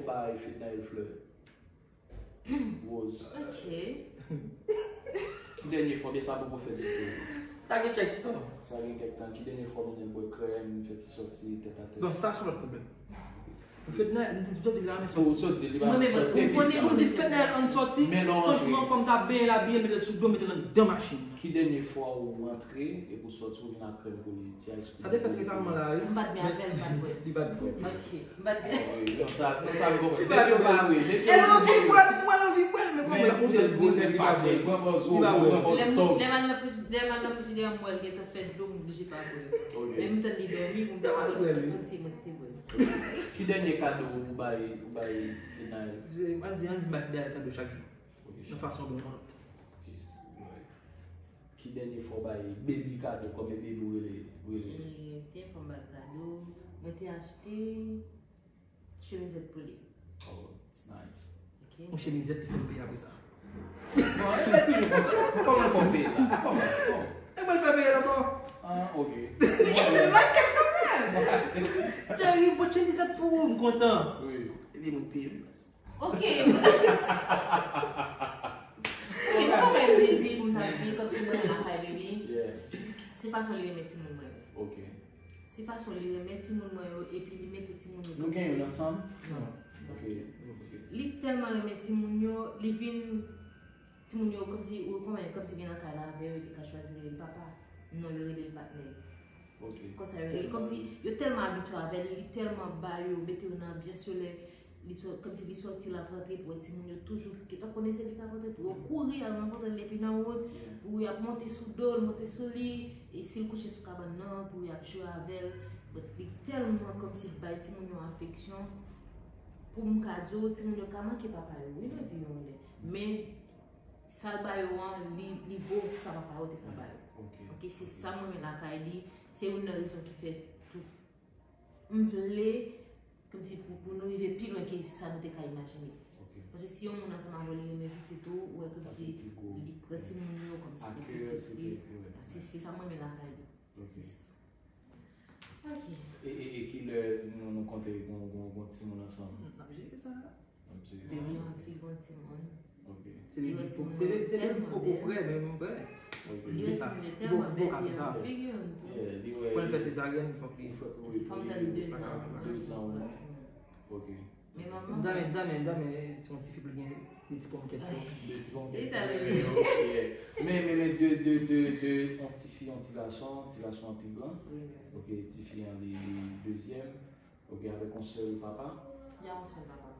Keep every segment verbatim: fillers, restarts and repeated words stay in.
Bay Fednaelle flè. Rose. Ok. Ki dènye fwa, oubyen sa poko fèt depi? Sa gen kèk tan. Sa gen kèk tan. Ki dènye fwa ou mennen l bwè krèm, fè ti sòti, tèt a tèt? Bon, sa se yon lòt pwoblèm. Pou Fednaelle, m di, m di la, men sòti. Ou sòti, li pa sòti. Ou konnen, m di Fednaelle ann sòti. Franchman, fò m ta benyen l, abiye l, mete l sou do, mete l anndan machin. Ki dènye fwa ou rantre epi w sòti, ou vin ak krèm pou li, ti ice cream? Sa te fèt resaman la, wi. M pa t byen avè l, m pa t bwè. Li pa t bwè. Ok. M pa t byen. Wi, non, sa, non, sa m konprann. Nèg yo pa, wi, nèg yo. E l anvi bwè l, mwen l anvi bwè l, men kòman l ap monte l pou nèg li pa bwè. Li pa bwè. Lè m, lè m al nan friji-, lè m al nan frijidè, m wè l gentan fè dlo, m oblije pa bwè. Ok. Men m tande li dòmi, pou m ta pa konn si mwen ki te bwè l. Ki dènye kado ou bay, ou bay Fednaelle? Ann di, ann di m bay Fednaelle kado chak jou. Ok, nan fason bon mòd. Ok. Ki dènye fwa w bay baby kado, kòman baby ou rele, rele? E, dènye fwa m ba l kado, mwen te achte chemizèt pou li. Oh, it's nice. Ok. Yon chemizèt li fè m peye apre sa. Bon, e mwen toujou konsa. Kòman l fè w peye sa? Kòman? Kòman? E mwen l fè peye l ankò. Ah, ok. L achte l kanmenm. Tèl, yon bon chemizèt pou ou, m kontan. Wi. Epi mwen peye l. Ok. Ok, nou konprann m te di pou m ta di, kòmsi mwen menm lakay baby. Yeah. Se fason li renmen timoun mwen yo. Ok. Se fason li renmen timoun mwen yo, epi li mete timoun yo kòmsi. Nou gen youn ansanm? Non. Ok. Li tèlman renmen timoun yo, li vin, timoun yo kòmsi, ou konprann, kòmsi gen nan kay la avè yo, li te ka chwazi rele l papa. Non, yo rele l patnè. Ok. Konsa yo rele l. Kòmsi yo tèlman abitye avè l, li tèlman ba yo, mete yo nan anbyans yo lè li sò-, kòmsi li sòti, l ap rantre, pou wè timoun yo toujou gentan konnen se li k ap rantre, pou yo kouri al rankontre l depi nan wout, pou y ap monte sou do l, monte sou li, e si l kouche sou kabann nan, pou y ap jwe avè l. But li tèlman kòmsi bay timoun yo afeksyon, pou m ka di w, timoun yo ka manke papa yo, wi, nan vi yo yon lè. Men, sa l ba yo an, li, li vo sa papa yo te ka ba yo. Ok. Ok, se sa mwen renmen lakay li. Se youn nan rezon ki fè tou. M vle, kòmsi pou, pou nou rive pi lwen ke sa nou te ka imajine. Ok. Paske si yon moun ansanm avè w, li renmen pitit ou, ou wè kòmsi li pran timoun yo kòmsi pou pitit li. Se, se sa mwen renmen lakay li. Ok. Se sa. Ok. E, e, e kilè nou, nou konte gon, gon, gon timoun ansanm? N ap jere sa. N ap jere sa. Li anvi gon timoun. Ok. Se li ki poko, se li ki poko prè, men m prè. Ok. Li wè timoun yo tèlman bèl, li anvi figi youn tou. Yeah, li wè. Pou l fè sezaryèn, fòk li. Fòk li, fòk li de zan. De zan ou mwen. Ok. Men manman. Dame, dame, dame, se yon tifi pou l gen de ti ponkèt tou. De ti ponkèt. Li ta rele. Ok. Men, men, men de, de, de, de, yon tifi, yon ti gason, ti gason an pi gran. Wi, wi. Ok, tifi an li, li dezyèm. Ok, avèk yon sèl papa? Y a yon sèl papa.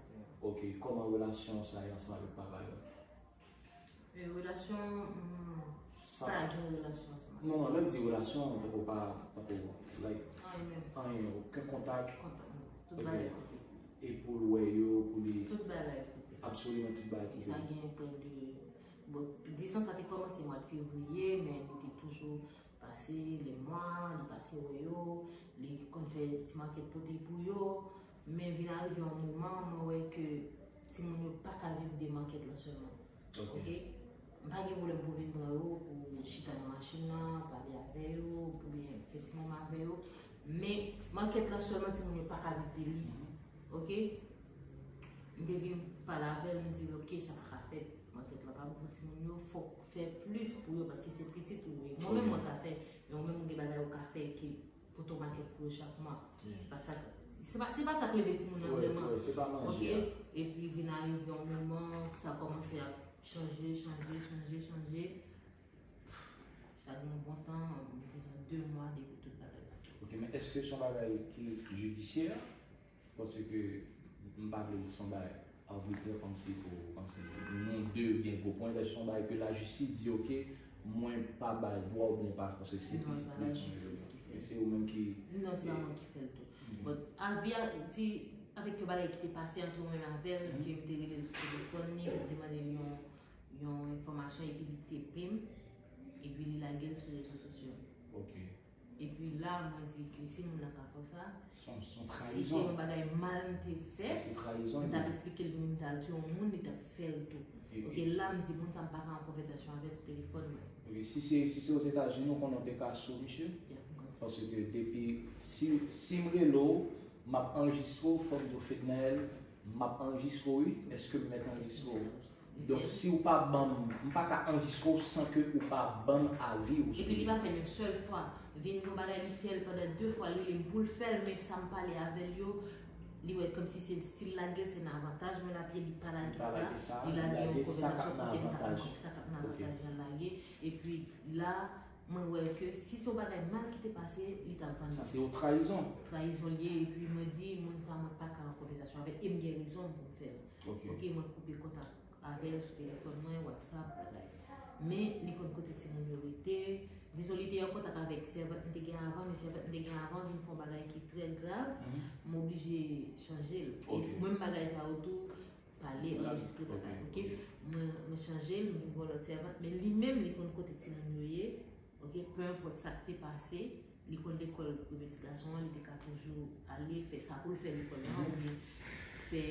Ok, kòman relasyon sa ye ansanm avèk papa yo? E relasyon, hmm, sa gen relasyon ansanm avèk. Non, non, lè m di relasyon, tankou pa, tankou, like, anyen menm. Anyen, okenn kontak. Kontak, non. Tout bagay koupe. E pou l wè yo, pou li. Tout bagay koupe. Absoliman tout bagay koupe. E sa gen prè de, bon, distans la te kòmanse mwa fevriye, men li te toujou pase lè mwa, li pase wè yo, li konn fè ti makèt pote pou yo. Men vin arive yon moman, mwen wè ke timoun yo pa ka viv de makèt la sèlman. Ok. Ok? M pa gen pwoblèm pou vin pran yo, pou chita nan machin nan, pale avè yo, oubyen fè ti moman avè yo. Men makèt la sèlman timoun yo pa ka viv de li. Mhm. Ok? M te vin pale avè l, m di l, ok, sa pa ka fèt. Makèt la pa bon pou timoun yo, fòk fè plis pou yo, paske se pitit ou ye. Mwen menm, mwen ka fè, men ou menm ou gen bagay ou ka fè ki pote yon makèt pou yo chak mwa. Yeah. Se pa sa, se pa, se pa sa k leve timoun nan vrèman. Wi, wi, se pa manje a. Ok? Epi vin arive yon moman, sa kòmanse ap chanje, chanje, chanje, chanje. Sa gen yon bon tan, dizon de mwa depi tout bagay. Ok, men èske se yon bagay ki jidisyè? Paske m pa vle di se yon bagay arbitrè, kòmsi pou, kòmsi nou de gen gwo pwen, lè se yon bagay ke lajistis di, ok, mwen pa bay dwa oubyen pa, paske se pitit mwen. Non, se pa lajistis ki fè l. Men se ou menm ki. Non, se pa mwen ki fè l tou. Mhm. But, avi a, vi, avèk yon bagay ki te pase ant mwen menm avè l, mhm, ke m te rele l sou telefòn li, m te mande l yon, yon enfòmasyon, epi li tepe m, epi li lage l sou rezo sosyo. Ok. Epi la, mwen di ke si moun nan ka fè sa, se yon trayizon. Si se yon bagay mal m te fè, se trayizon, m t ap eksplike l, m t al tiye yon moun, li t ap fè l tou. Ok, la, m di moun sa, m pa ka an konvèsasyon avè l sou telefòn mwen. Ok, si se, si se Ozetazini, ou konnen w te ka sou misye? Yeah, m konn sa. Paske depi, si, si m rele w, m ap anrejistre w, fò m di w Fednaelle, M ap anrejistre w, wi. Èske m mèt anrejistre w? Donk, si w pa ban m, m pa ka anrejistre w san ke ou pa ban m avi w sou li. Epi li pa fè l yon sèl fwa. Vin yon bagay, li fè l pandan de fwa, li rele m pou l fè l, men sa m pale avè l yo, li wè kòmsi se si l lage l, se nan avantaj mwen l ap ye, li pa lage sa, li lage yon konvèsasyon kote m ta konn sa k ap nan avantaj li al lage. Epi la, mwen wè ke si se yon bagay mal ki te pase, li t ap vann. Sa se yon trayizon. Trayizon l ye, epi mwen di, moun sa, mwen pa ka an konvèsasyon avè l, e m gen rezon pou m fè l. Ok, mwen koupe kontak avè l sou telefòn mwen, WhatsApp, bagay. Men, li konn kote timoun yo rete. Dizon, li te an kontak avèk sèvant m te gen avan, men sèvant m te gen avan vin fè yon bagay ki trè grav, m oblije chanje l. E menm bagay sa yo tou, pale, anrejistre bagay, ok? Mwen, mwen chanje l, m vin gen yon lòt sèvant, men li menm, li konn kote timoun yo ye, ok? Pe enpòt sa k te pase, li konn lekòl premye ti gason an, li te ka toujou ale fè sa pou l fè lekòl lan, oubyen fè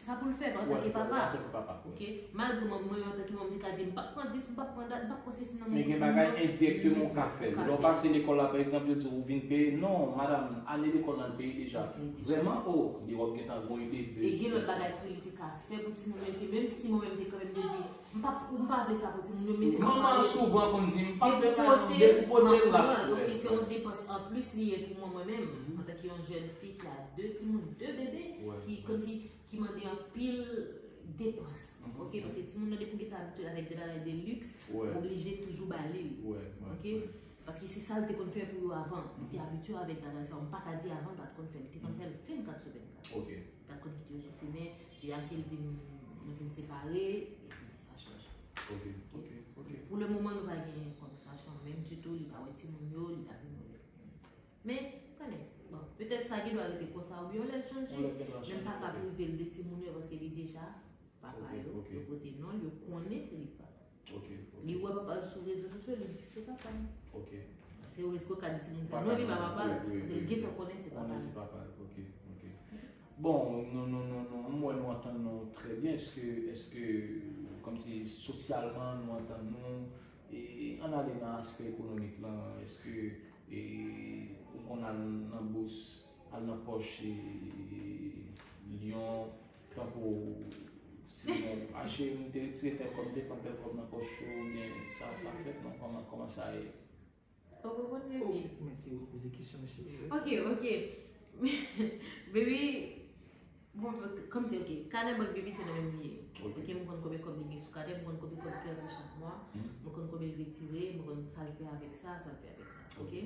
sa pou l fè antanke papa. Ok? Malgre mwen, mwen, antanke manman, m te ka di, m p ap pran dis, m p ap pran dat, m p ap pran sesi nan men yon timoun nan. Men gen bagay endirèkteman ou ka fè l. Lè w pase lekòl la, pa egzanp, yo di w vin peye. Non, madanm, ale lekòl nan peye deja. Vrèman, o, depi w ap gentan gon ide de. E gen lòt bagay tou li te ka fè pou timoun yo, ke menm si mwen menm te kanmenm te di, m p ap, m pa vle sa pou timoun yo, men se manman an souvan konn di, m p ap depi pote l, m ap pran l, paske se yon depans anplis li ye pou mwen, mwen menm, antanke yon jèn fi ki a de timoun, de bebe, ki kòmsi, ki mande anpil depans. Ok, paske timoun nan depi w gentan abitye avèk de bagay de luks, ou oblije toujou ba li l. Ok? Paske se sa l te konn fè pou yo avan. Li te abitye avèk bagay sa yo. M pa ka di avan l pa t konn fè l. Li te konn fè l vennkat sou vennkat. Li pa t konn kite yo soufri, men depi ke l vin, nou vin separe, epi sa chanje. Ok, ok, ok. Pou le moman, nou pa gen konvèsasyon menm ditou, li pa wè timoun yo, li pa vin wè. Men, konnen, bon, petèt sa gen dwa rete konsa, oubyen yon lè l chanje, men m pa ka prive l de timoun yo, paske li deja papa yo, yo pote non l, yo konnen se li k papa. Li wè papa l sou rezo sosyo, li di se papa m. Se yon risk ou ka di timoun sa, non, li pa papa l, paske l gentan konnen se papa l. Bon, nou, nou, nou, nou, m wè nou antann nou trè byen. Èske, èske, kòmsi sosyalman nou antann nou, e ann ale nan aspè ekonomik lan, èske, e, ou konn al nan bous, al nan pòch, e, Lyon, tankou si bon, achte, m te retire tèl kòb, m te pran tèl kòb nan pòch ou, oubyen sa, sa fèt non, kòman, kòman sa ye? Ou konprann, Bibi? Men si ou poze kesyon, cheri. Ok, ok. Bibi, bon, kòmsi, ok, kanè bank Bibi se nan menm li ye. Ok, m konn konbyen kòb li gen sou kanè, m konn konbyen kòb ki rantre chak mwa, m konn konbyen l retire, m konn sa l fè avèk sa, sa l fè avèk sa. Ok?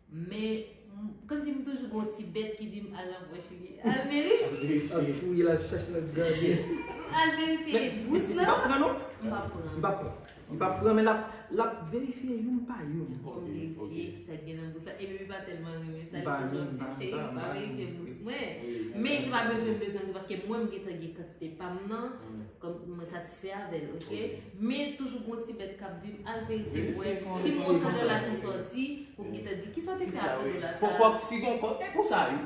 Men, m, kòmsi m toujou gen yon ti bèt ki di m al nan pòch li. Al verifye. Al fouye, al chache, al gade. Al verifye bous lan. Li p ap pran non? M p ap pran. Li p ap pran. Li p ap pran, men l ap, l ap verifye youn pa youn. Bon, verifye kisa k gen nan bous la. Epi li pa tèlman renmen sa, li toujou ap di m, cheri, pa verifye bous mwen. Men se pa bezwen, bezwen tou, paske mwen m gentan gen kantite pa m nan. Kòm mwen satisfè avè l, ok? Men toujou gon ti bèt k ap di m, al verifye pou wè si m gon san dola ki sòti, pou m gentan di, kisa w te fè ak san dola sa a? Fòk, fòk si gon kòb, e pou sa wi.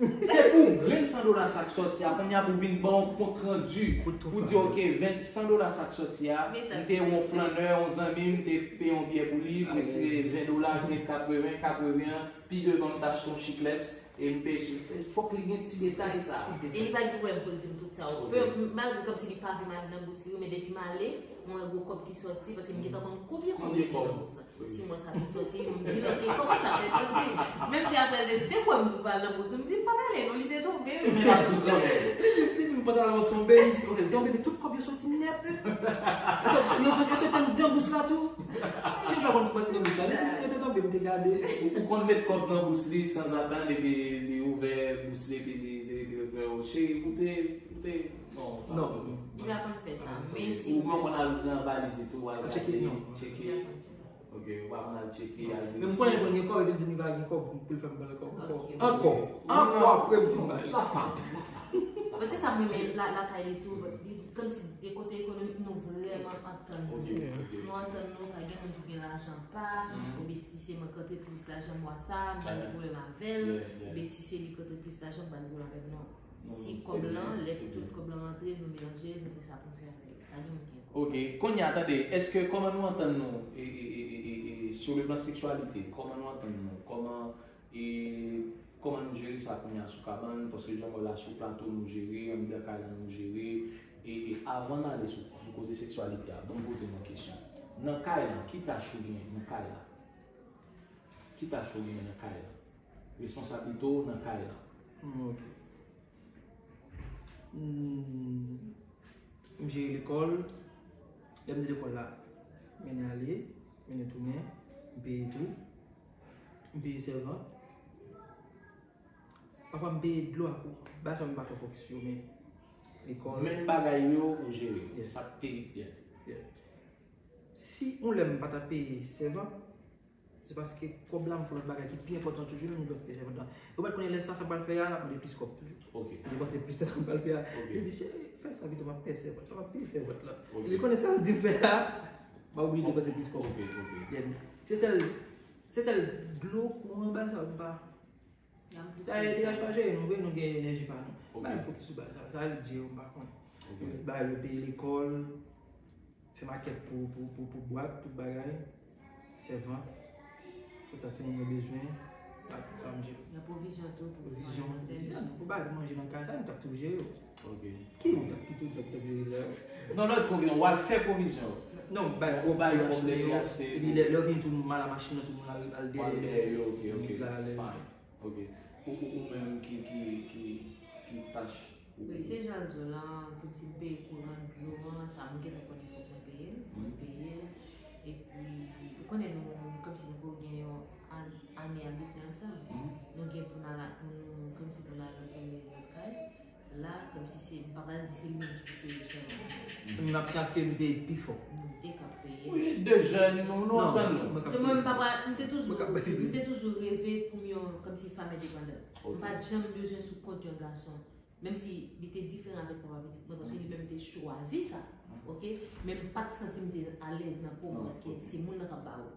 Se pou grenn san dola sa k sòti a, kounye a pou vin ban w kont randi, pou di, ok, ven, san dola sa k sòti a, m te yon flannè, yon zanmi m, m te peye yon biyè pou li, m retire ven dola, vin katreven, katreven an, pi devan m t achte yon chiklèt, e m peye chiklèt. Fòk li gen ti detay sa a. E li pa gen pwoblèm pou l di m tout sa yo. Pe, malgre kòmsi li pa vle m al nan bous li, men depi m ale, mwen wè gon kòb ki sòti, paske m gentan konn konbyen kòb li gen nan bous la. Si mwen sa te sòti, m di l, ok, kòman sa fè sòti? Menm si apre l te di, te kwè m tou pa al nan bous, m di, m pa t ale non, li te tonbe. Men l ap tou tonbe. Li di, li di, m pa t al, mwen tonbe, m di, ok, l tonbe, men tout kòb yo sòti nèt. Yo sòti, sòti anndan bous la tou. Ki fè konn mwen nan bous la, li di, yo te tonbe, m te gade. Ou, ou konn met kòb nan bous li, sanzatan, epi li ouvè bous li, epi li, li, li, li, cheri, ou te, ou te, non, sa non. Li pa konn fè sa, men si ou konn al nan valiz li tou, al gade, tcheke. Ok, ou pa konn al tcheke, al verifye. Men m konnen l konn gen kòb, epi l di m li pa gen kòb, pou l fè m ba l kòb ankò. Ankò. Ankò apre m fin ba li. Lafam. Bon, se sa m renmen la, lakay li tou, li, kòmsi de kote ekonomik nou vrèman antann nou. Nou antann nou, pa gen moun ki gen lajan pa, oubyen si se mwen k rantre plis lajan mwa sa, m pa gen pwoblèm avè l, oubyen si se li k rantre plis lajan, m pa gen pwoblèm avè l, non. Si kòb lan, lè tout kòb lan rantre, nou melanje l, nou fè sa pou n fè avè l. Pa gen moun ki gen kòb. Ok, kounye a, tande, èske kòman nou antann nou, e, e, sur le plan sexualité, kòman nou antann nou, kòman, e, Kòman nou jere sa kounye a sou kabann? Paske jan mwen la sou plato nou jere, anndan kay la nou jere. E, e avan n ale sou, sou koze seksyalite a, ban m poze nou yon kesyon. Nan kay la, ki tach ou genyen nan kay la? Ki tach ou genyen nan kay la? Responsablite w nan kay la? Hmm, ok. Hmm, m jere lekòl. Lè m di lekòl la, mennen ale, mennen tounen, m peye tou. M peye sèvant. Pafwa m peye dlo ak ou. Bagay sa yo m pa twò fokis sou yo, men lekòl. Menm bagay yo ou jere. Sa k pi. Si yon lè m pa ta peye sèvant, se paske kòb la m fè lòt bagay ki pi enpòtan toujou, men m depanse peye sèvant la. Ou pa t konnen lè sa, sa m pral fè a, l ap mande plis kòb toujou. Ok. M depanse plis lè sa m pral fè a. Ok. Li di, "Cheri, fè sa pito, m ap peye sèvant la, m ap peye sèvant la." Ok. Li konnen sa l di m fè a, m pa oblije depanse plis kòb. Ok, ok. Yeah. Se sèl, se sèl dlo, kouran, bagay sa yo m pa. Y a plis Sa e tiraj pa jere nou vre, nou gen enèji pa nou. Ok. Ba yo fokis sou bagay sa, sa l di yo m pa konn. Ok. Ba yo peye lekòl, fè makèt pou, pou, pou, pou bwat, tout bagay, sèvant, tout sa timoun yo bezwen, ba tout sa m jere. Y a pwovizyon tou pou Pwovizyon, manje, pou bagay pou manje nan kay, sa m t ap tou jere yo. Ok. Ki ou t ap, ki tou t ap, t ap jere sa yo? Non, lòt fò gen w al fè pwovizyon. Non, bay Ou bay yo kòb kòb lè yo, yo achte. Epi lè, lè w vin tou mal a machin nan, tout moun al, al Ou al dèyè. dèyè yo, ok, ok. Nèg la, lè- Fine. Ok. Ou, ou, ou menm ki, ki, ki, ki tach ou. Wi, se jan l di w lan, kòmsi m peye kouran, dlo an, sa m gentan konnen fòk mwen peye l, mwen peye l. Epi, ou konnen nou, kòmsi nou poko gen yon an- ane ap viv ansanm. Mhm. Nou gen pou n al, pou nou, kòmsi pou n al nan fanmi lòt kay. La, kòmsi se, m pa pral di se li menm ki pou peye sèlman. M ap chache m peye pi fò. Nou te ka peye. Wi, de jèn, nou, nou Non, antann nou. mwen ka So, mwen, m peye. pa pral, m te toujou, Mwen ka peye m te plis. toujou reve pou m yon, kòmsi fanm endepandan. Ok. M pa t janm bezwen sou kont yon gason. Menm si li te diferan avèk papa pitit mwen, paske li menm te chwazi sa. Ok? Men m pa t santi m te alèz nan po m, Non, paske ok. Se moun nan k ap ba ou.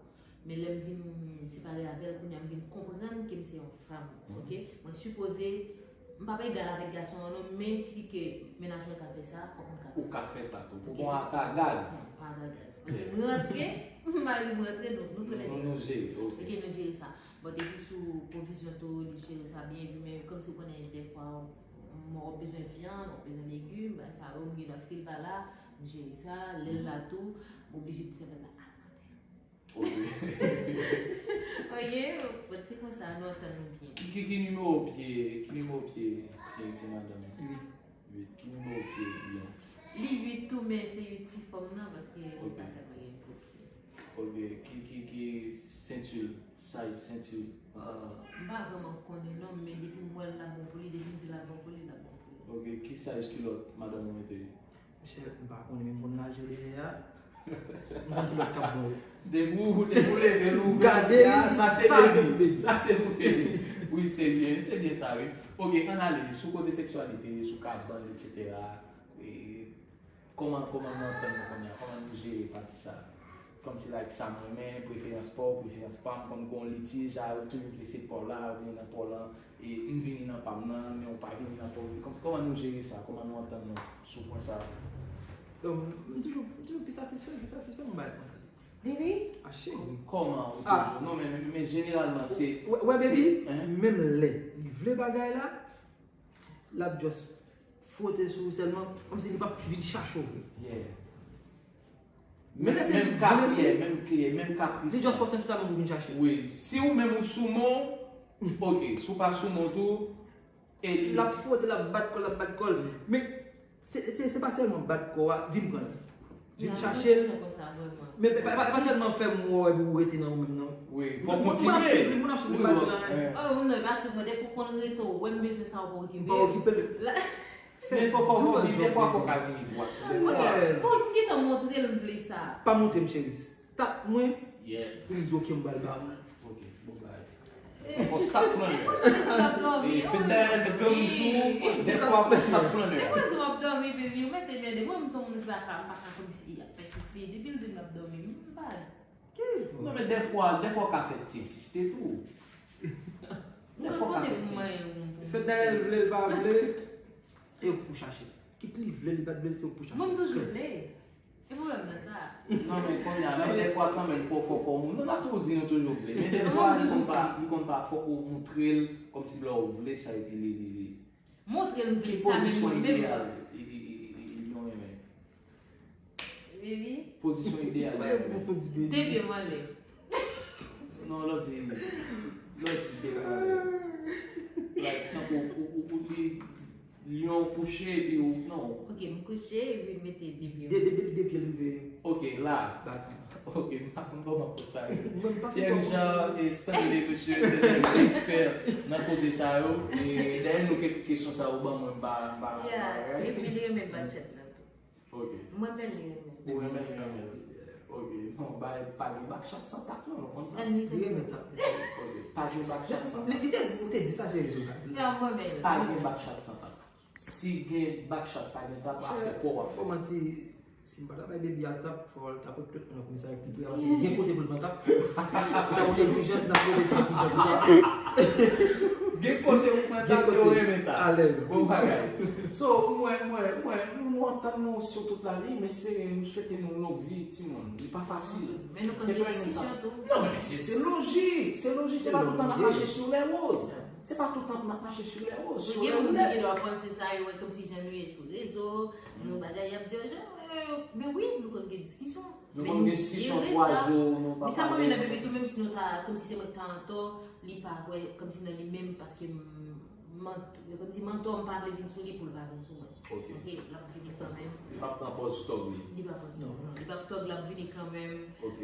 Men lè m vin separe avè l, kounye a m vin konprann ke m se yon fanm. Mhm. Ok? Mwen sipoze, m pa egal avèk gason an non, men si ke mennaj mwen ka fè sa, fòk mwen ka fè Ou sa. ka fè sa tou. Pou Ok, bon se ata sa. gaz. Non, pa ata gaz. Paske m rantre, mari m rantre, nou, nou tou lè Nou, de. nou jere, ok. Ok, nou jere sa. Bon, epi sou pwovizyon tou, li jere sa byen, epi men kòmsi ou konnen dèfwa, mwen w ap bezwen vyann, w ap bezwen legim, bagay sa yo, m gen dwa si l pa la, m jere sa, lè l la tou, m oblije di sèvant la al mande. Ok. Ok, bon, se konsa, nou antann nou byen. Ki, ki, ki nimewo pye, ki nimewo pye, pye, pye madanm? Uit. Uit. Ki nimewo pye li an? Li uit tou, men se uit ti fanm nan, paske li Ok. pa tèlman gen gwo pye. Ok, ki, ki, ki senti l, size senti l? Ah, M pa vrèman konnen non, men depi m wè l la bon pou li, depi m di l la bon pou li, la bon pou li. Ok, ki size kilòt madanm ou mete? Monchè, m pa konnen, men m konn laje w deja. M konn kilòt k ap bon. Depi w, depi w leve l, ou Gade li, sa se sa se pou pou baby. Sa se pou baby. Wi, se byen, se byen sa, wi. Ok, ann ale sou koze seksyalite, sou kabann, etsetera. E, kòman, kòman nou antann nou kounye a? Kòman nou jere pati sa? Kòmsi, like, sa m renmen, preferans pa w, preferans pa m, kòm gon litij, a, ou toujou vle se pa w la, ou vle nan pa w lan, e m vini nan pa m nan, men ou pa vini nan pa w. Kòmsi, kòman nou jere sa? Kòman nou antann nou sou pwen sa? Donk, m toujou, m toujou pi satisfè, pi satisfè m bay konsa. Baby? A cheri. Kòman ou Ah. toujou? Non, men, men, men jeneralman, se. Wè, wè, baby, se, hein? Menm lè li vle bagay la, l ap just fwote sou ou sèlman, kòmsi li p ap vin chache w vre. Yeah. Men Menm, lè se menm li ka, vle, yeah, menm, yeah, menm kapris Li lan. Just fòse ti sa nan pou vin chache. Wi, si ou menm ou sou men w, ok, si w pa sou men w tou, e li. L ap fwote, l ap bat kò l, l ap bat kò l. Men se, se, se pa sèlman bat kò a, vin pran l. Vin Ya, chache l. mwen konsa, vrèman. Men pa, pa, pa sèlman fè m wè epi ou rete nan ou menm, non. Wi, Moun fò ap kontinye. swiv li, moun ap swiv li, Wi, pa bon, di l anyen. eh. Oh, non, e pa sou mwen, depi w konn rete w, wè m bezwen sa, ou pa M okipe. pa okipe l. La- Men fò, fò, fò, Tou wi, lòt defwa jò. Fò ka vini dwat. Yes. Bon, m gentan montre l m vle sa. Pa montre m, cheri. Stop mwen, Yeah. pou m di, ok, m pral ba ou. Ok, bon bagay. Fò stop flanè. Depi m ap dòmi, E, fè dayè, lè granmoun sou ou, defwa fò stop flanè. Depi w di m ap dòmi, baby, ou mèt mède mwen, m se yon moun ki pa ka, m pa ka kòmsi ap pèsiste. Depi l di m ap dòmi, m pa. Non, men defwa, defwa w ka fè ti ensiste tou. Defwa w ka fè ti. Fè dayè l vle, l pa vle, e ou pou chache. Kit li vle, li pa t vle, se ou pou chache. Mwen, m toujou vle. E pwoblèm nan sa. Non, men kounye a, men dèfwa kanmenm, fò, fò, fò, moun, nou pa toujou di nou toujou vle. Men dèfwa, li konn pa, li konn pa, fòk ou montre l, kòmsi lè w vle sa, epi li, li, li. Montre l vle sa, men li menm pa. Li, li, li, li, li, li, li, Baby. Pozisyon ideyal. De pye m anlè. Non, lè w di, lè w di de pye m anlè. Like, tankou ou, ou, ou li, lyon kouche, epi ou, non. Ok, m kouche, epi m mete de pye m. De, de, de, de pye leve. Ok, la. Baton. Ok, m pa konn kòman pou sa yo. Mwen pa Pierre Jean e Stanley, mesye, se de ekspè nan koze sa yo. E dèyè nou kèk kesyon sa yo ban mwen, m pa, m pa, m pa, Yeah, epi li renmen back chat nan tou. Ok. Mwen men li renmen. Ou renmen l kanmenm. Ok. Non, bay, pa gen back chat san tap, non, nou konn sa. Nan ni Li renmen tap. Ok. Pa gen back chat san Li tap. Li te di, ou te di sa, Jerry Jonas. Ya, mwen men. Pa gen back chat san tap. Si gen back chat, pa gen tap, afè pa w ap fè. Kòman si, si m pa ta bay baby a tap, fò l ta pot tout moun nan komisarya pi pre, paske gen kote pou l pran tap. Ou ta konn egzijans nan kote sa, pou sa, pou sa. Gen kote ou pran tap, yo renmen sa. Alèz. Bon bagay. So, mwen, mwen, mwen, nou, nou antann nou sou tout la liy, m espere, nou swete nou long vi, timoun. Li pa fasil. Men nou konn gen diskisyon tou. Non, men se, se lojik. Se lojik. Se pa tout tan n ap mache sou lè woz. Se pa tout tan n ap mache sou lè woz. Wi, gen moun ki gen dwa panse sa, yo wè kòmsi jan nou ye sou rezo, nou bagay, y ap di, "Jan, men wi, nou konn gen diskisyon." Nou konn gen diskisyon twa jou, nou pa pale. Men sa mwen menm nan bebe tou, menm si nou ta, kòmsi se mwen ki ta antò, li pa wè, kòmsi nan li menm, paske m, m antò, kòmsi m antò, m pa vle vin sou li pou l pa vin sou mwen. Ok. Ok, l ap vini kanmenm. Li p ap pran pòz tòg li. Li p ap pran tòg, non. Li p ap tòg, l ap vini kanmenm. Ok.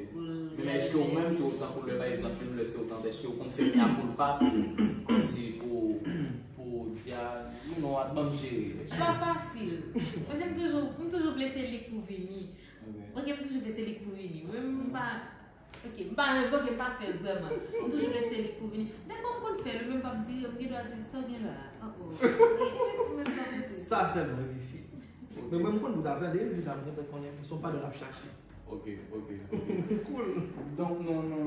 Men èske ou menm tou, tankou lè, pa egzanp, menm lè se ou tande, èske ou konn fè mea culpa pou, kòmsi pou, pou di a, "Non, non, ban m jere"? Li pa fasil. Paske m toujou, m toujou vle se li k pou vini. Ok, m toujou vle se li k pou vini. Mwen, m pa, ok, m pa, ok, m pa fè l vrèman. M toujou vle se li k pou vini. Dèfwa m konn fè l, men m p ap di, m gen dwa di, "Sa w gen la?" Oh, oh. Mwen m p ap rete. Sa sèlman, epi fi. Men mwen, m konn bout avè, depi l di sa, m gentan konnen se yon padon l ap chache. Ok, ok, ok. Cool. Donk, nou, nou,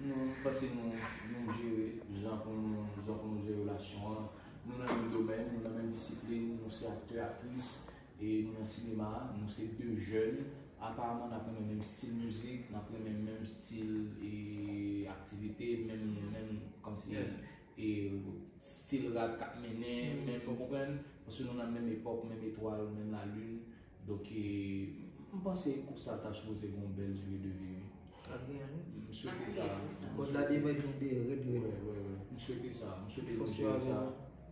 nou panse nou, nou jere jan pou nou, jan pou nou jere relasyon an. Nou nan menm domèn, nou nan menm disiplin, nou se aktè, aktris, e nou nan sinema, nou se de jèn. Aparaman, n ap renmen menm stil mizik, n ap renmen menm stil e aktivite, menm, menm kòmsi e stil rad k ap mennen, menm, ou konprann? Paske nou nan menm epòk, menm etwal, menm lalin. Donk, e, m panse koup sa ta sipoze gen yon bèl dire de vi, wi. Sa gen, wi. M swete sa. Kòd la devan, epi nou de rèd, rèd. Wè, wè, wè. M swete sa. M swete nou jere sa.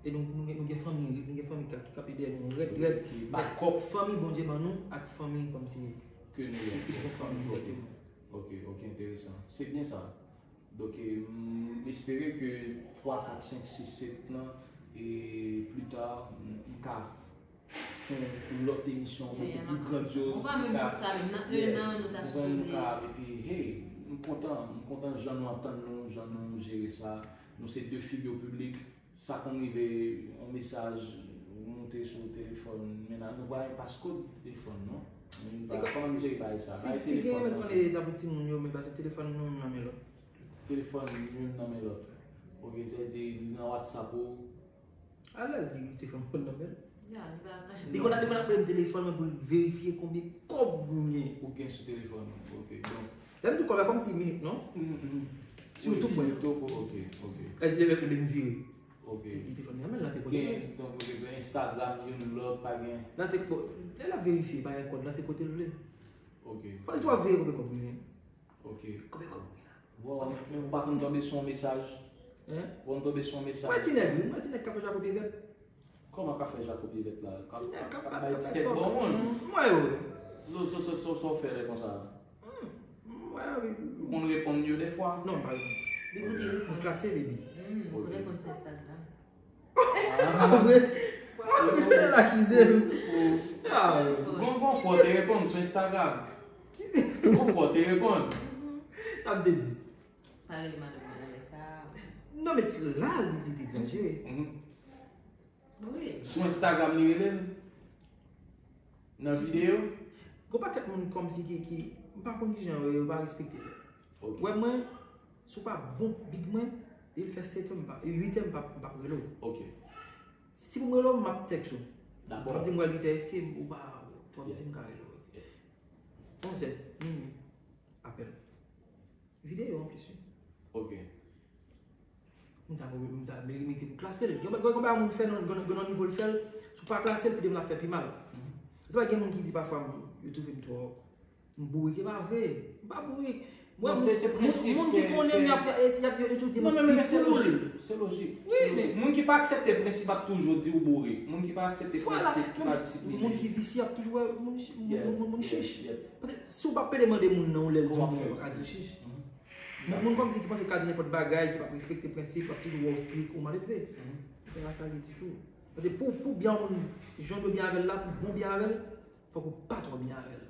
E nou, nou gen, nou gen fanmi, nou gen fanmi k ap, k ap ede nou rèd, rèd. Ki bakòp. Fanmi Bondye ban nou ak fanmi kòmsi. Ke nou ye. Ki bon fanmi, egzakteman. Ok, ok, enteresan. Se byen sa. Donk, e, m espere ke twa, kat, senk, sis, sèt nan, e pli ta, m, m ka fè yon lòt emisyon bokou pli grandyoz. Ou pa menm bout sa menm, nan en an, nou ta sipoze. Nou ka, epi, hey, m kontan, m kontan jan nou antann nou, jan nou jere sa. Nou se de figi piblik. Sa konn rive, yon mesaj, ou moute sou telefòn mennaj, nou pa gen paskòd telefòn, non. Men nou pa, kòman nou jere bagay sa? Bagay telefòn, non, se. Si gen, men konnen ta pou timoun yo, men paske telefòn youn nan men lòt. Telefòn youn nan men lòt. Ok, sa vle di, nan WhatsApp ou. Alèz, li, telefòn youn nan men l. Ya, li pa kache. Li konn, li konn ap rele m telefòn mwen pou l verifye konbyen kòb mwen gen. Ou gen sou telefòn ou, ok. Donk. Lè m di kòb la, kòmsi minit, non? Sou tout mwen. Ok, ok. Èske lè m vire? Ok. Li te fè m, men l te kote. Gen, donk, gen Instagram, youn lòt, pa gen. Nan te ko-, lè l ap verifye, pa gen kòd, nan te kote l vle. Ok. Fò l tou ap veye konbyen kòb mwen gen. Ok. Konbyen kòb mwen gen la? Bon, men ou pa konn tonbe sou yon mesaj? Hein? Ou konn tonbe sou yon mesaj? Mwen ti nèg, wi, mwen ti nèg k ap fè Jacob Evert. Kòman k ap fè Jacob Evert la? K ap, Ti nèg k ap, k ap, k ap bay k ap tikèt fè bon moun? Mwen yo. So, so, so, so, so w fè lè konsa? Mwen yo, wi. Ou konn reponn yo dèfwa? Non, m pa reponn. Li pou te reponn. Klase, baby. Hmm, ou reponn sou Instagram. Ah, vre? Ah, vre, fè l akize l. Ah, Gon, gon fò te reponn sou Instagram. Gon fò te reponn. Sa m te di. Pa rele madanm mwen nan lè sa. Non, men la, li, li te egzajere. Wi. Sou Instagram li rele l? Nan videyo? Gon pakèt moun kòmsi ki, ki, m pa konn kijan yo, yo pa respekte lè. Ok. Wè mwen, si w pa bon big mwen, depi l fè sèt è m pa, uit è m pa, m pa rele w. Ok. Si pou m rele w, m ap tèks ou. Dakò. M ap di m wè uit è, èske ou pa, Twa mezi m ka rele w. Onzè, minui, apèl. Videyo anplis, wi. Ok. Moun sa, moun sa merite pou klase l. Gen, gen, gen bagay moun fè nan, gen, gen nan nivo l fè l, si w pa klase l, pi demen l ap fè pi mal. Se pa gen moun ki di pafwa, yo twouve m twò M bourik, e pa vre. M pa bourik. Mwen, Non, se, se moun, prensip, moun ki se, konnen m, se y ap, y ap, y ap etidye Non, mwen men, men se pi koul. lojik. Se lojik. Wi, Se men lojik. Moun ki pa aksepte prensip ap toujou di ou bourik. Moun ki pa aksepte Vwala, prensip, ki pa men disiplinen. Moun ki visye ap toujou wè moun chi-, moun, Yeah, moun, moun, moun yeah, chich. yeah. Paske si w pa pede mande moun nan, ou lè l Kòman di w fè? Ou pa ka di l chich. Mhm. Moun, moun kòmsi ki panse w ka di nenpòt bagay, ki pa respekte prensip, ap toujou wè w strik, ou maledve. Mhm. Se pa sa l ye ditou. Paske pou, pou byen yon moun, jan w dwe byen avè l la, pou bon byen avè l, fòk ou pa twò byen avè l.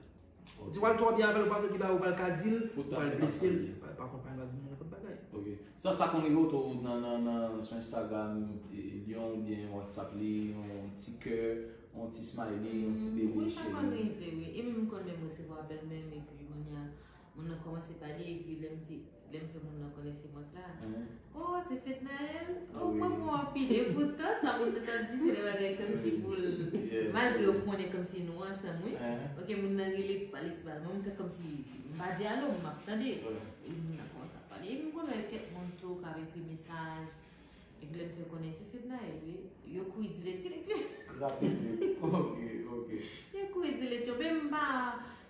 Si w al twò byen avè l, ou panse ki bagay ou pral ka di l, ou pral blese l, pa, pa kont pa di moun nenpòt bagay. Ok. Sa, sa konn rive w tou nan, nan, nan, sou Instagram, e, li yon oubyen WhatsApp li, yon ti kè, yon ti smiley, yon ti bebe cheri. Wi, sa konn rive, wi. E menm m konn menm resevwa apèl menm, epi kounye a, moun nan kòmanse pale, epi lè m di, lè m fè moun nan konnen se mwen k la. Oh, se Fednaelle? Oh, mwen mwen anpil. E poutan, sa moun nan t ap di, se de bagay kòmsi pou l, malgre yo konnen kòmsi nou ansanm, wi. Ok, moun nan rele, pale ti bagay. Mwen, m fè kòmsi m pa di alo, m ap tande. E moun nan kòmanse ap pale. E m konn wè kèk moun tou k ap ekri mesaj. Epi lè m fè konnen se Fednaelle, wi. Yo kouri dirèk, dirèk, dirèk. Rapid, wi. Ok, ok. Yo kouri dirèk, yo, men m pa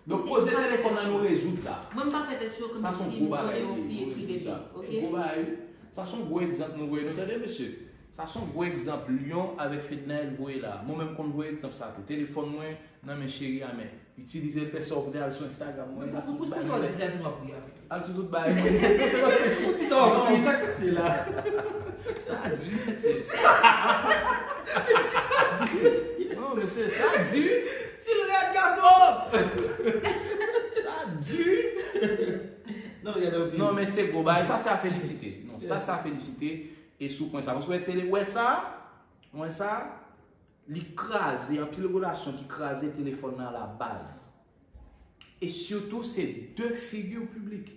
Donk, poze telefòn nan, nou rezoud sa. Mwen, m pa fè tèt cho kòmsi m konnen yon fi ekri bebe, ok? Gwo bagay, wi. Sa se yon gwo egzanp nou voye nou, tande, mesye. Sa se yon gwo egzanp Lyon avèk Fednaelle voye la. Mwen menm konn voye egzanp sa tou. Telefòn mwen nan men cheri a, men itilize l fè sa w vle, al sou Instagram mwen, al sou tout bagay. Al sou tout bagay mwen. Ou di sa w ap ri, sa k pase la? Sa di, mesye. Sa di, mesye. Non, mesye, sa di. Si l rèd, gason! Sa di. Non, men se gwo bagay. Sa se a felisite. Non, sa se a felisite. E sou pwen sa. Paske wè tele, wè sa, wè sa, li kraze, anpil relasyon ki kraze telefòn nan alabaz. E sitou, se de figi piblik.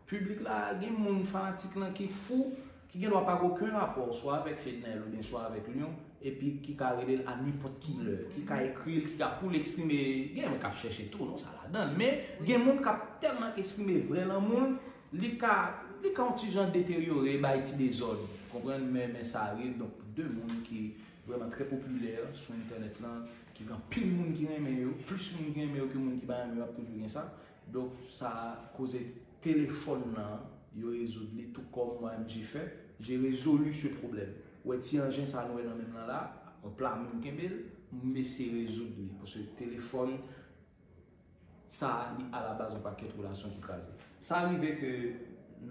Piblik la, gen moun fanatik lan ki fou, ki gen dwa pa gen okenn rapò, swa avèk Fednaelle oubyen swa avèk Lyon, epi ki ka rele l a nenpòt ki lè, ki ka ekri l, ki ka pou l eksprime, gen moun k ap chèche tou, non, sa ladan l, men gen moun k ap tèlman eksprime vrè lanmou l, li ka, li ka yon ti jan deteryore, bay ti dezòd, konprann, men, men sa rive, donk, de moun ki vrèman trè popilè sou entènèt lan, ki gen anpil moun ki renmen yo, plis moun ki renmen yo ke moun ki pa renmen yo, ap toujou gen sa. Donk, sa koze telefòn nan, yo rezoud li tou kòm mwen menm j'ai fait, j'ai résolu ce problème. Ou wè ti anjen sa nou wè nan men m nan la, yon pla men m kenbe l, m eseye rezoud li. Paske telefòn, sa li alabaz yon pakèt relasyon ki kraze. Sa rive ke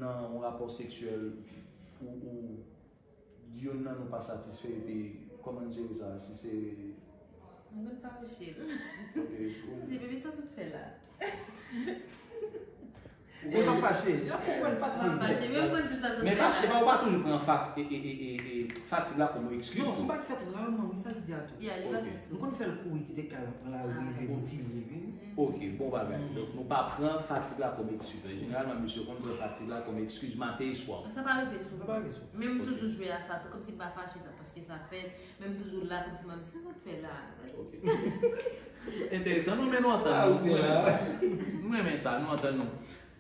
nan yon rapò seksyèl, ou, ou, youn nan nou pa satisfè, epi kòman n jere sa? Si se Mwen konn fawoche l. Ok. M di, "Baby, sa w sot fè la?" Ou konn fache. L ap konprann fatig. M ap fache, men m konn tout sa sot fè la. Men fache pa, ou pa toujou pran fa-, e, e, e, e, e, fatig la kòm yon eskiz tou. Non, se yon bagay ki fèt rarman, wi, sa l di a tou. Ya, li pa fèt souvan. Nou konn fè l kouri, kite kay la, pran lari, rive, kontinye, wi. Ok, bon bagay. Donk, nou pa pran fatig la kòm eskiz. Jeneralman, mesye konn pran fatig la kòm eskiz maten e swa. Sa pa rive souvan. Sa pa rive souvan. Men m toujou jwe a sa tou, kòmsi m pa fache sa, paske sa fèt. Men m toujou la, kòmsi m ap di, "Sa w sot fè la?" Ok. Enteresan, non, men nou antann nou. Mwen renmen sa. Mwen renmen sa, nou antann nou.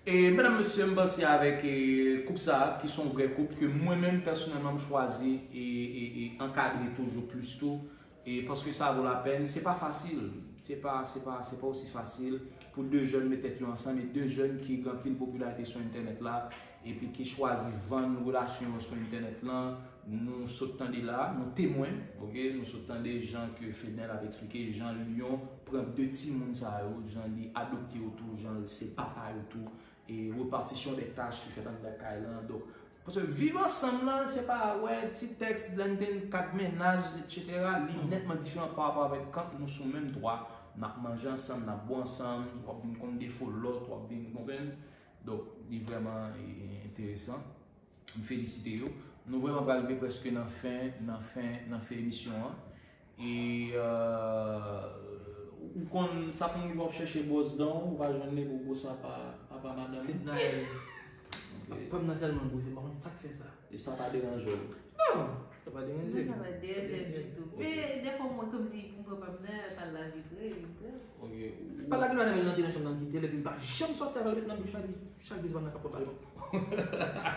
E, medam, mesye, m panse avèk, e, koup sa, ki se yon vrè koup, ke mwen menm, pèsonèlman, m chwazi e, e, e ankadre toujou plis tou. E paske sa vo lapèn, se pa fasil. Se pa, se pa, se pa osi fasil pou de jèn met tèt yo ansanm, e de jèn ki gen anpil popilarite sou entènèt la, epi ki chwazi vann relasyon yo sou entènèt lan. Nou sot tande la, nou temwen, ok? Nou sot tande jan ke Fednaelle ap eksplike, jan Lyon pran de timoun sa yo, jan li adopte yo tou, jan se papa yo tou. E repatisyon de tach ki fèt anndan kay lan. Donk, paske viv ansanm lan, se pa wè ti tèks, lè n te kat mennaj, etsetera, li nètman diferan pa rapò avèk kan nou sou menm twa, n ap manje ansanm, n ap bwè ansanm, w ap vin konn defo lòt, w ap vin konprann. Donk, li vrèman, e, enteresan. M felisite yo. Nou vrèman pral rive prèske nan fen, nan fen, nan fen emisyon an. E, euh, ou konn, sa konn rive w ap chèche bwòs dan w, ou pa jwenn li, pou gwo sa pa, pa, pa madanm ou. Fednaelle. Ok. Pran m nan sèlman gwo, se m pa konn sa k fè sa. E sa pa deranje w? Non, sa pa deranje m. Non, sa pa deranje m ditou. Men, dèfwa, mwen, kòmsi, pou m pran pa m nan, pa lavi vre. Ok. Pal la gen nan men nan te nan chanm nan kite l epi l pa janm sòti avè l ret nan douch la epi chak de semenn nan k ap pran baton.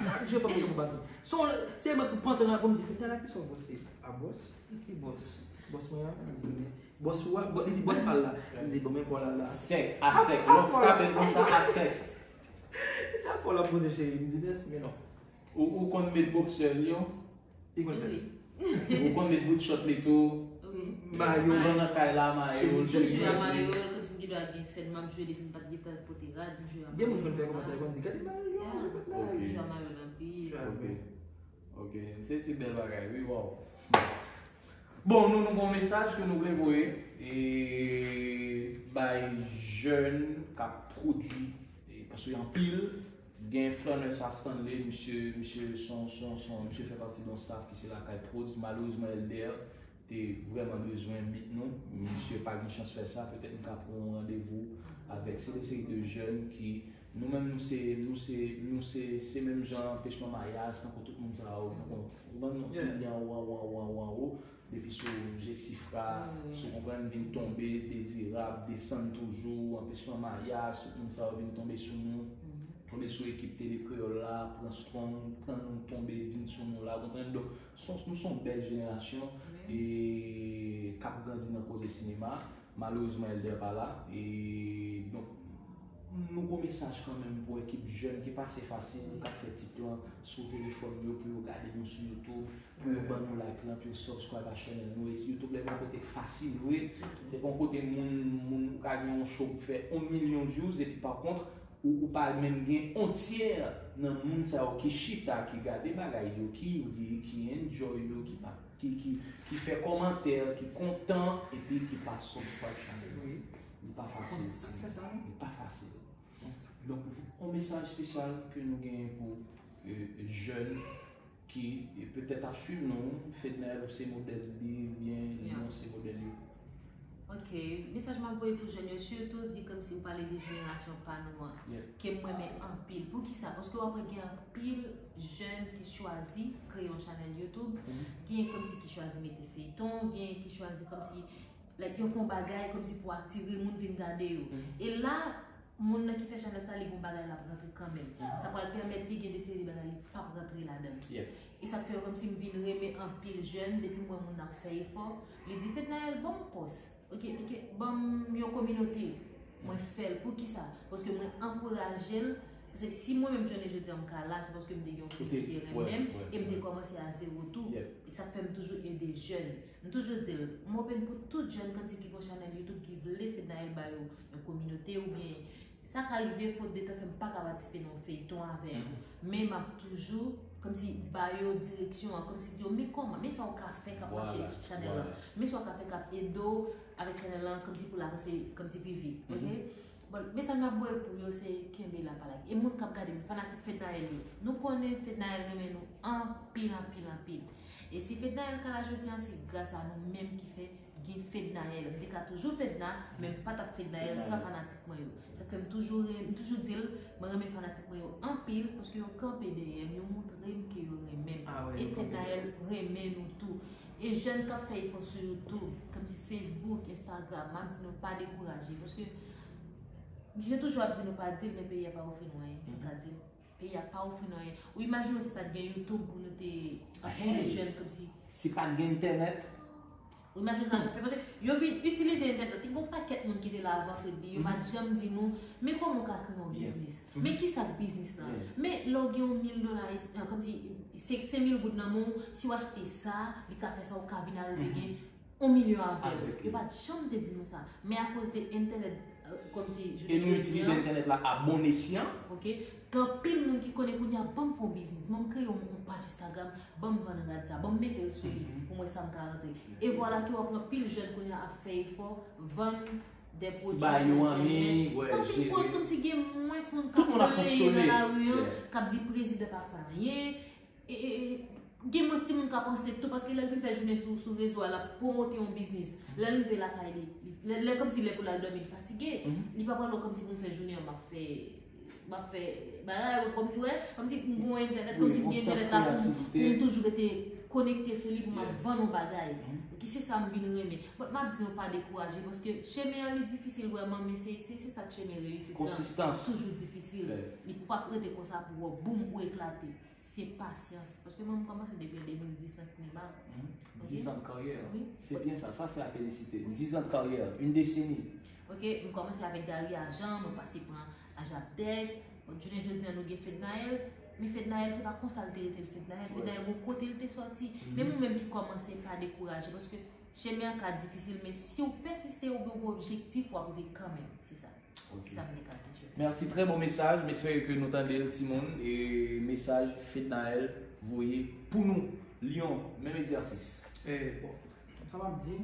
Chak jou pran baton. Son se mwen pou pantan la pou m di fèt la ki son bòs se a bòs ki bòs bòs mwen an li di men bòs ou a li di bòs pal la li di bon men pòl la la. Sèk a sèk lè w frape l konsa a sèk. Li ta pòl ap poze cheri m di mèsi men non. Ou ou konn met boksè li yo? Li konn fè. Ou konn met bout chòt li tou. Mayo. Ou nan kay la mayo. Toujou a mayo, kòmsi m gen dwa gen sèn m ap jwe depi m pa t gentan pote rad, m jwe a mayo. Gen moun konn fè kòmantè konn di gade mayo, mayo, mayo. Toujou a mayo nan pye. Ok. Ok. Se se bèl bagay wi, wow. Bon, nou nou gon mesaj ke nou vle voye e bay jèn k ap pwodui e paske anpil Gen Flanner sa Stanley, misye misye son son son misye fè pati de yon staff ki se Lakay Prodz, malerezman Elder te vrèman bezwen meet nou, misye pa gen chans fè sa, petèt m ka pran yon randevou avèk se de seri de jèn ki nou menm nou se nou se nou se se menm jan anpechman mayaj tankou tout moun sa yo, tankou ou konprann nou pi anwo anwo anwo anwo anwo Depi sou Jesifra, si w konprann, vin tonbe, Dezirab, desann toujou, anpechman mayaj, tout moun sa yo vin tonbe sou nou, tonbe sou ekip Tele Kreyòl la, pran strong, pran nou tonbe, vin sou nou la, w konprann? Donk, se yon- nou se yon bèl jenerasyon e k ap grandi nan koze sinema. Malerezman, Elder pa la. E donk, nou gon mesaj kanmenm pou ekip jèn ki pa se fasil, k ap fè ti plan sou telefòn yo pou yo gade nou sou YouTube, pou yo ban nou like lan, pou yo subscribe a channel nou. E YouTube lè pa kote k fasil vre. Se pa yon kote moun, moun ou ka gen yon show pou fè yon milyon views epi pa kont ou, ou pa menm gen yon tyè nan moun sa yo ki chita, ki gade bagay yo, ki ri, ki enjoy yo, ki pa ki ki ki fè kòmantè, ki kontan epi ki pa subscribe channel nou. Li pa fasil. Li pa fasil. Donk, yon mesaj espesyal ke nou genyen pou jèn ki petèt ap swiv nou, Fednaelle ou se modèl li oubyen non se modèl yo. Ok, mesaj m ap voye pou jèn yo, sitou di kòmsi ou pale de jenerasyon pa nou an, ke m renmen anpil. Poukisa? Paske w ap wè gen anpil jèn ki chwazi kreye yon chanèl YouTube, gen kòmsi ki chwazi mete feyton, gen ki chwazi kòmsi like, yo fè yon bagay kòmsi pou atire moun vin gade yo. E la, moun nan ki fè chanèl sa, li gon bagay l ap rantre kanmenm. Sa pral pèmèt li gen de seri de bagay li p ap rantre ladan l. E sa k fè yo kòmsi m vin renmen anpil jèn, depi m wè moun nan ap fè efò, li di, Fednaelle, ban m pòs. Ok, ok, ban m yon kominote. Mwen fè l. Poukisa? Paske mwen ankouraje l. Paske si mwen menm jounen jodi a m ka la, se paske m te gen yon fi ki te renmen m e m te kòmanse a zewo tou. E sa k fè m toujou ede jèn. M toujou di l, m open pou tout jèn kòmsi ki gon chanèl YouTube ki vle Fednaelle ba yo yon kominote oubyen sa ka rive fot de tan fè m pa ka patisipe nan yon feyton avè yo. Men m ap toujou kòmsi ba yo direksyon an, kòmsi di yo men kòman, men sa w ka fè k ap mache sou chanèl lan, men sa w ka fè k ap ede w avèk chanèl lan kòmsi pou l avanse kòmsi pi vit. Ok? Bon, mesaj m ap voye pou yo se kenbe la pa lage. E moun k ap gade m, fanatik Fednaelle yo, nou konnen Fednaelle renmen nou anpil, anpil, anpil. E si Fednaelle ka la jodi a, se gras a nou menm ki fè gen Fednaelle. M te ka toujou Fedna, men m pa t ap Fednaelle san fanatik mwen yo. Sa k fè m toujou ren- m toujou di l, mwen renmen fanatik mwen yo anpil, paske yo kanpe dèyè m, yo montre m ke yo renmen m. E Fednaelle renmen nou tou. E jèn k ap fè efò sou YouTube, kòmsi Facebook, Instagram, m ap di nou pa dekouraje, paske je toujou ap di nou pa di l, men peyi a pa ofri nou anyen pou n ka di l. Peyi a pa ofri nou anyen. Ou imajine w si pa t gen YouTube pou nou te jèn kòmsi. Si pa t gen entènèt. Ou imajine sa nou fè. Paske yo vin itilize entènèt la. Te gen yon pakèt moun ki te la avan Fredly. Yo pa t janm di nou, men kòman w ka kreye yon biznis? Men kisa k biznis lan? Men lè w gen yon mil dola, kòmsi se senk mil goud nan men w, si w achte sa, li ka fè sa, w ka vin arive gen yon milyon avè l. Yo pa t janm te di nou sa. Men akoz de entènèt, kòmsi jounen jodi a. E nou itilize entènèt la a bon esyan. Ok. Gen anpil moun ki konnen kounye a, ban m fè yon biznis, ban m kreye yon, yon paj Instagram, ban m vann rad sa, ban m mete l sou li pou m wè sa m ka rantre. E vwala ke w ap wè anpil jèn kounye a ap fè efò, vann de pwodui. Ti ba yo anmi, wè, jere. Sa vin koz kòmsi gen mwens moun k ap pleye nan lari an, k ap di prezidan pa fè anyen. E, e, e, gen mwens timoun ka panse tou, paske lè l vin fè jounen sou, sou rezo a, l ap pwomote yon biznis. Lè l rive lakay li, lè, lè kòmsi lè pou l al dòmi, li fatige. Li pa pral wè kòmsi pou m fè jounen an, m ap fè, m ap fè bagay, kòmsi, wè, kòmsi m gen entènèt, kòmsi m gen entènèt la pou m, pou m toujou rete konekte sou li pou m ap vann yon bagay. Ok, se sa m vin renmen. But m ap di nou pa dekouraje, paske chemen an li difisil vrèman, men se, se, se sa k chemen reyisit lan. Konsistans. Toujou difisil. Li pou p ap rete konsa pou w boum ou eklate. Se pasyans. Paske mwen m kòmanse depi an de mil dis nan sinema. Dis an de karyè. Se byen sa. Sa se a felisite. Dis an de karyè. Une décennie. Ok, m kòmanse avèk Gary Ajan, mwen pase pran Ajabdèk. Bon, jounen jodi an nou gen Fednaelle. Men Fednaelle se pa konsa l te rete l Fednaelle. Fednaelle gon kote l te sòti. Men ou menm ki kòmanse, pa dekouraje. Paske chemen an ka difisil, men si w pèsiste oubyen w gen objektif, w ap rive kanmenm. Se sa. Ok. Sa m te ka di. Merci, très bon message. M espere ke nou tande l, timoun. E mesaj Fednaelle voye pou nou. Lyon, menm egzèsis. E, bon, sa m ap di,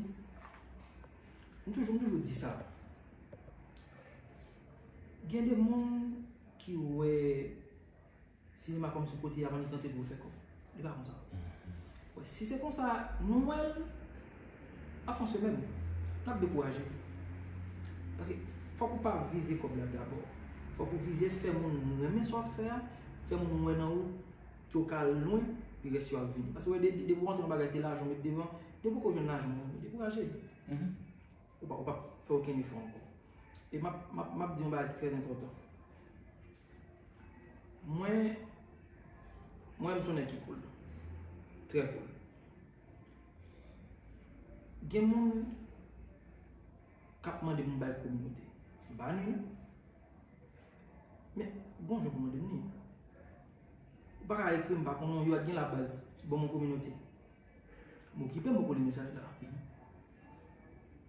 m toujou, m toujou di sa. Gen de moun ki wè sinema kòm se kote y ap annik rantre pou yo fè kòb. Li pa konsa. Wè, si se konsa nou wè l, ap fè yon semèn, n ap dekouraje. Paske fòk ou pa vize kòb la dabò. Fòk ou vize fè moun renmen sa w ap fè a, fè moun wè nan ou ke w ka al lwen, epi rès yo ap vini. Paske wè, de- de- depi w rantre nan bagay, se lajan w met devan, depi w ko jwenn lajan, w dekouraje. Ou pa, ou pa fè okenn efò ankò. E m ap, m ap, m ap di yon bagay ki trè enpòtan. Mwen, mwen, m se yon nèg ki cool. Trè cool. Gen moun k ap mande m bay kominote. M pa ni non. Men, gon jan pou mande m ni. Ou pa ka ekri m, m pa konnen w, yo pa t gen la baz, ban m yon kominote. M okipe m, m kole mesaj la.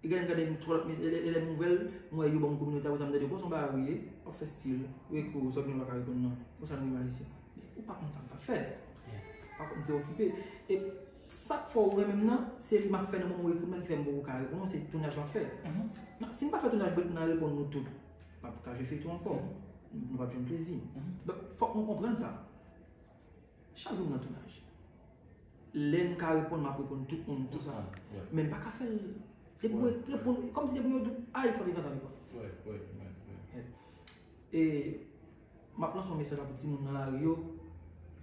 E gade m gade m twò lòt mes- lè- lè- lè nouvèl, m wè yo ban m kominote, apre sa m tande, bon, se yon bagay ou ye, w ap fè stil, ou ekri, ou sòt, men w pa ka reponn non. Konsa nou menm ayisyen. Ou pa konn sa m t ap fè. Pa konn m te okipe. E sa k fè w renmen m nan, se li m ap fè nan moman w ekri m nan ki fè m poko ka reponn ou, se tounaj m ap fè. Nan, si m pa fè tounaj, m nan reponn nou tout. M ap ka jwe feyton ankò. Nou p ap jwenn plezi. Donk, fòk nou konprann sa. Chak jou m nan tounaj. Lè m ka reponn, m ap reponn tout moun, tout sa. Men m pa ka fè l. Depi mwen reponn, kòmsi depi mwen di, ay, fò devan tan li pran. E m ap lanse yon mesaj la pou timoun nan lari yo.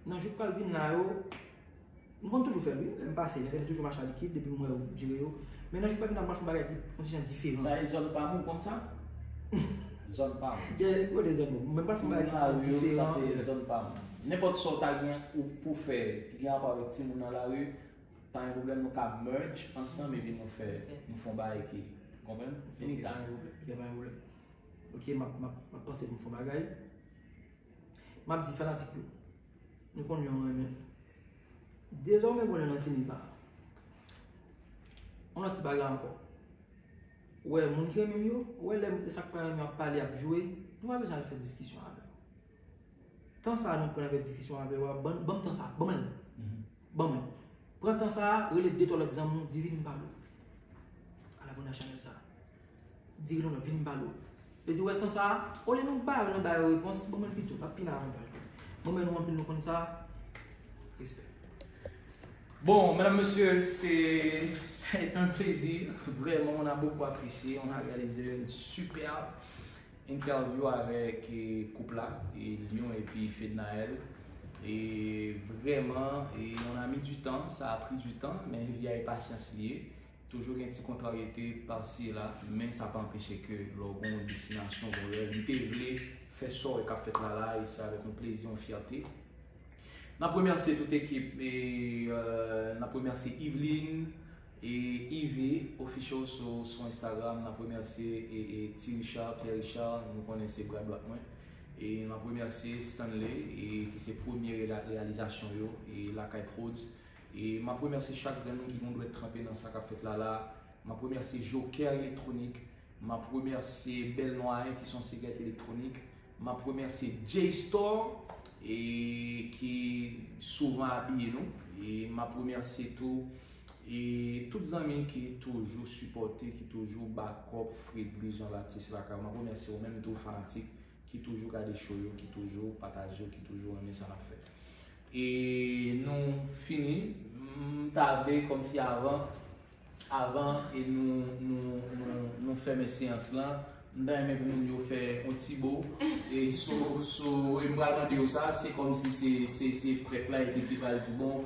Nan jou k pral vin la yo, m konn toujou fè l, wi. Lè m pase, lè m toujou mache a likid, depi m wè yo jere yo. Men nan jou k pral vin la, m pral fè yon bagay ki, yon ti jan diferan. Sa e zòn pa m ou konn sa? Zòn pa m. Gen, kote zòn pa m? Men m pral fè yon bagay ki diferan. Timoun nan lari yo, sa se zòn pa m. Nenpòt sa w ta gen ou pou fè, ki gen rapò avèk timoun nan lari, pa gen pwoblèm, nou ka merge ansanm epi nou fè, nou fè yon bagay ki, konprann? Anytime, pwoblèm. Gen pa gen pwoblèm. Ok, m ap, m ap, m ap panse pou m fè yon bagay. M ap di fanatik yo, nou konn yo renmen. Dezòmè, konnen nan sinema, yon lòt ti bagay ankò. Ou wè, moun ki renmen m yo, ou wè lè m, sa k pa renmen m ap pale, ap jwe, nou pa bezwen al fè diskisyon avè yo. Tan sa a nou pran avèk diskisyon avè yo a, ban, ban m tan sa a, ban mwen l. Ban mwen l. Pran tan sa a, rele de twa lòt zanmi w, di vin m pale w. Ala bonè chanèl sa a. Di rele w nan vin m pale w. Yo di, wè tan sa a, olye nou ba yo nan ba yo repons, ban mwen l pito, l ap pi nan avantaj nou. Ban mwen nou anpil, nou konn sa. Respè. Bon, mesdames, messieurs, c'est, c'est un plaisir. Vraiment, on a beaucoup apprécié. On a réalisé une superbe interview avec, eh, koup la, eh, Lyon epi Fednaelle. E vrèman, eh, on a mis du temps, ça a pris du temps, men vi a e pasyans li ye. Toujou gen ti kontraryete pasi e la, men sa pa anpeche ke lè w gen yon destinasyon, gen yon rèv, m te vle fè sa w wè k ap fèt la la, e se avèk yon plezi, yon fyète. N ap remèsye tout ekip, e, euh, n ap remèsye Yveline e Yve Official sou, sou Instagram. N ap remèsye, e, e, Ti Richard, Pierre Richard, nou konnen se bra dwat mwen. E n ap remèsye Stanley, e, ki se premye rela-, reyalizasyon yo, e Lakay Prodz. E m ap remèsye chak grenn moun ki gon dwèt tranpe nan sa k ap fèt la la. M ap remèsye Joker Electronic. M ap remèsye Bèl Nway ki se yon sigarèt elektwonik. M ap remèsye J Store, e, ki souvan abiye nou. E m ap remèsye tou, e, tout zanmi ki toujou sipòte, ki toujou bakòp Fredly Jean Baptiste Lacaille. M ap remèsye ou menm tou, fanatik ki toujou gade show yo, ki toujou pataje yo, ki toujou renmen sa n ap fè. E nou fini. M ta vle kòmsi avan, avan e nou, nou, nou, nou fèmen seyans lan, m ta renmen pou moun yo fè yon ti bo. E so, so, e m pral mande yo sa, se kòmsi se, se, se prèt la epi ki pral di, bon,